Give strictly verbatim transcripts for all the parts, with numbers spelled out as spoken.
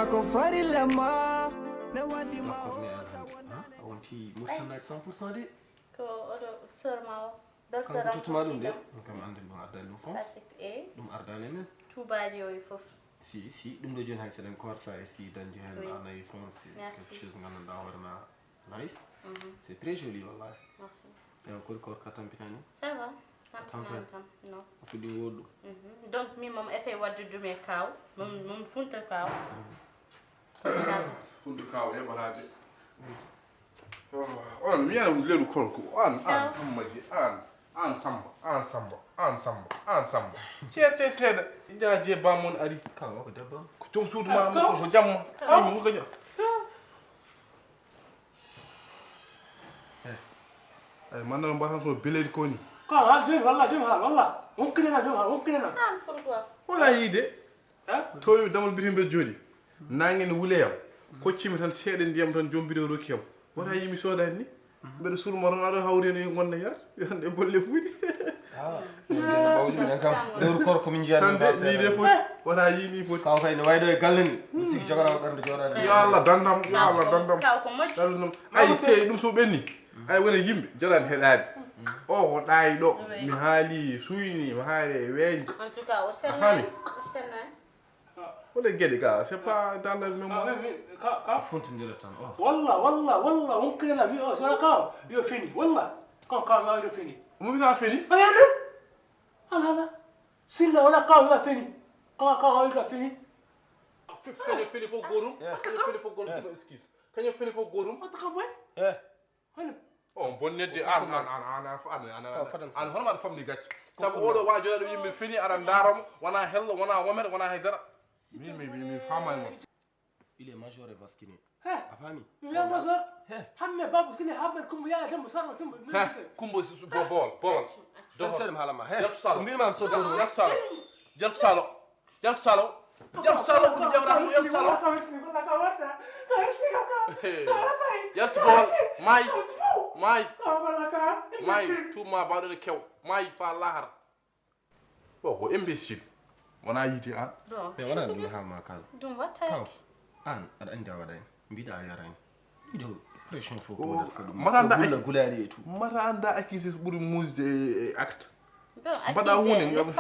Ko farilla ma, ne waɗi ma hoota wonani. A wonti murtannaaki cent pour cent de. Ko oɗo sœur ma o, belle sœur am ko totuma ɗum de. Kam annden ɗum ardaani ɗum France. Ɗum ardaani men. Tuubaaji o e fof. Si, si, ɗum ɗo jooni hay seɗen koor sa e si dañde heen a nayi France, quelque chose nganndanɗaa hoore ma. Nice. C'est très joli, wallahi. Merci. Ewa, kori koor ka tampinani? Ça va. Tampinani kam, non. A fuɗɗi wooɗɗu. Donc, min moom essaye wadde ɗum e kaaw. Moom, moom funta kaaw. Funta kaaw heɓataade. On mi yana leeru koor ko an an Ammadi an an Samba an Samba an Samba an Samba. Ceerte seeɗa. Jaaje bamon ari. Kaw ko debbo. Ko joom suudu ma ko jamma. Ko gaño. Ay manno mbatan ko beledi ko ni. Ka wal joni walla joni ha walla. On kirena joni ha on kirena. An pourquoi? Wala yide. Hein? To mi damal bitim be jodi. Nangen wuleyam. Koccimi tan seede ndiyam tan jom bidon rokki yam. Wala yimi soda ni. Mbeɗa sulma tan aɗa hawri ni gonda yar. Yande bolle fuuɗi. Lewru koor ko min jiyaani. Tan de ni de foti. Wata yini foti. Kaw kay ne wayɗo e galle ni. Sigi jogana o ɓernde jooɗaade. Yo Allah dandam, yo Allah dandam. Kaw ko moƴƴi. Dandam. Ay sey ɗum so ɓenni. Ay wona yimɓe jalan heɗaani. O ko ɗaay ɗo. Mi haali suyni, mi haali e weeñ. En tout cas, o sennani. O sennani. Wala geɗe ga, c'est pas dans la mémoire. Ka ka fontindira tan. Walla walla walla wonkirela wi o sona ka yo fini walla. Kan ka ma yo fini. Mo bisa fini. Ayane. Ala ala. Silla wala ka yo fini. Ka ka yo fini. Fini fini fo gorum. Fini fo gorum. Excuse. Kañum fini fof gootum. Wata kam waɗ. Eh. Hano. On bonnedde an an an an an an an an an hono maɗa famni gacce. Sabu oɗo waajo aɗa yimɓe fini aɗa ndaaramo wona hello wona womer wona haydara. Min mi mi mi faama e mon. Il est major et vasquini. He. A faami? Mi wiya major. He. Hamme babu sile habbe kumbu ya dembo sarma simbo. He. Kumbo su bo bol bol. Don sel malama he. Yaltu salo. Mbir ma am so do. Yaltu salo. Yaltu salo. Yaltu salo. Yaltu salo ko jawra ko yaltu salo. Yaltu bol may may may tuma baɗo kew may fa lahar. Bon ko imbécile. Wona yidi an. Bon. Mais wona ɗum ha ma kala. Ɗum watta. Kaw an aɗa andi a waɗani mbiɗa a yarani. Ɗiɗo pression fof ko waɗata ɗum. Mata anda gulaali e tout. Mata anda accusé ɓuri musde e acte. Mbaɗa hunde ngam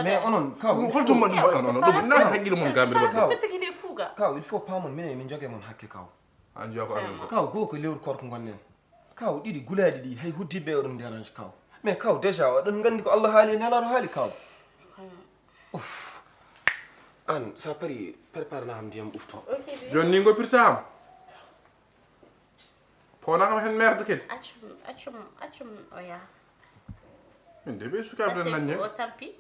mais onon kaw holto mbaɗi mbaɗa non ɗum nan hakkille mon gambir mbaɗa. Kaw il faut pamon minen min joge mon hakke kaw. An jogo amin. Kaw go ko lewru korko gonnen. Kaw ɗiɗi gulaaɗi ɗi hay huddiɓe oɗon dérange kaw. Mais kaw déjà oɗon nganndi ko Allah haali e Nelaaɗo haali kaw. Uff. An sa pari prépare na am ndiyam ɓufto. Joni ni ngoppirta am. Pona kam hen merde kadi. Accum accum accum o yaha. Min de ɓe sukaaɓe nanne. O tampi.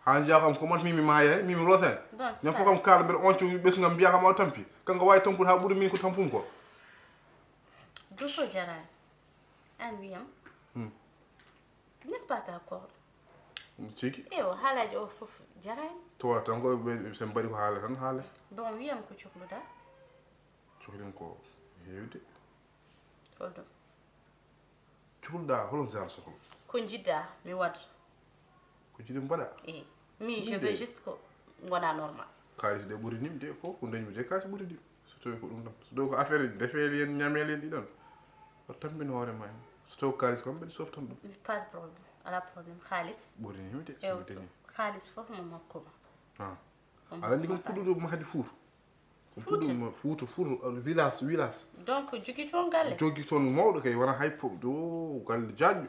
Ha njiya kam ko mat mimi maaya mimi rosen. Ñam fof kam kala mbeɗa on cuwi ɓesgam mbiya kam o tampi. Kanko wawi tampude ha ɓuri min ko tampum ko. Ɗum fof jarani. An wiyam. Hmm. N'est-ce pas ka koor? Tigi. Ewo haalaji o fof jarani. Towa tan ko ɓe sen mbaɗi ko haala tan haala. Bon wiyam ko cokluɗa? Coklim ko heewde. Holɗum? Cokluɗa holo genre soklo? Ko jiɗɗa mi waɗa. Ko jiɗi mbaɗa? Eyi. Min je veux juste ko ngona normal. Kaalis de ɓuri nim de fof ko dañmi de kaalis ɓuri nim. So tawi ko ɗum ɗon so tawi ko affaire defeeli en ñameeli en ɗiɗon. O tambino hoore ma en so tawi ko kaalis kam mbeɗa softan ɗum. Pas de problème ala problème kaalis. Ɓuri nim de so mi dañi. Kaalis fof mo makkuma. Ah. Aɗa anndi kam puɗɗuɗo mahdi fuutu. Fuutu fuutu fuutu village village. Donc jogi toon galle. Jogi toon mawɗo kay wona hay fof do galle jaajjo.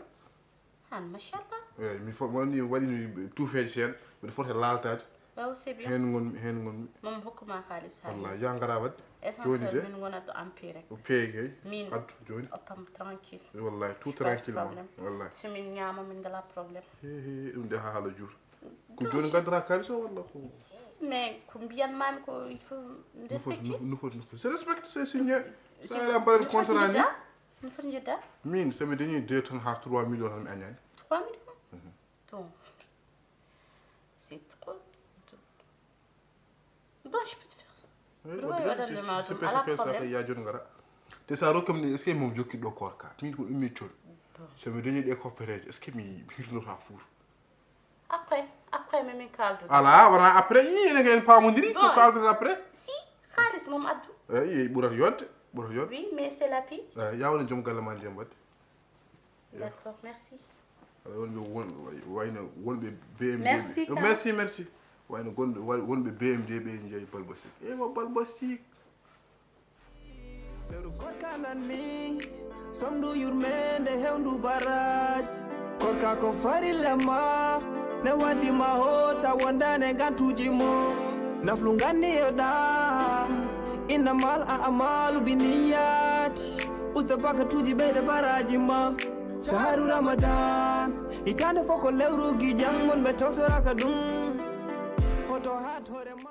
Han machallah. Eyyi mi fof woni waɗi mi tuufeeje seeɗa mbiɗa foti laaltaade. Waaw c'est bien. Heen ngon heen ngon. Mom hokkuma kaalis ha. Wallahi ya ngara wadde. Joni de min wonat ɗo empire. O peegi kay. Min addu joni. Oppam tranquille. Wallahi tout tranquillement wallahi. So min ñaama min ngala problème. He he ɗum de ha haala juur. Ko jooni ngaddata kaalis o walla ko? Mais ko mbiyanmaami ko il faut respecte. No foti no foti c'est respecte c'est signé. Sa ala mbaɗen contrat ni. No foti njedda? Min so mi dañi deux tonnes ha trois millions tan mi añani. Trois millions? Bon. C'est trop. Bon je peux te faire ça. Waɗande ma ɗum ala problème. Ya joni ngara. Te sa rokkam ni est-ce que mom jokki ɗo koor ka min ko ɗum mi col. So mi dañi ɗe koppereeje est-ce que mi hirnota fuur? Après après mais min kaldu. Ala wona après ni ene en pamodiri ko kaldu après. Si Xaalis moom, Abdou. Eyi, ɓurata yonde, ɓurata yonde. Oui, mais c'est la pire. Eyi, yawna joom galle ma ndiyam wadde. D'accord, merci. Aɗa wonɓe won wayno wonɓe B M D. Merci, Ka. Merci, merci. Wayno gonɗo wa- wonɓe B M D ɓe jeeyi Balbasik. Ewa Balbasik. Lewru korka nan ni, somdu yurmende hewndu baraji. Korka ko farilla ma, ne waddi ma hota wondane gantuji mo. Naflu ganni yo da, inna mal a amalu bi niyyati. Usta bakatuji ɓeyde baraji ma. Shahru Ramadan, itande foko lewru gijan mon ɓe tawtoraka ɗum. Hoto hat hore ma.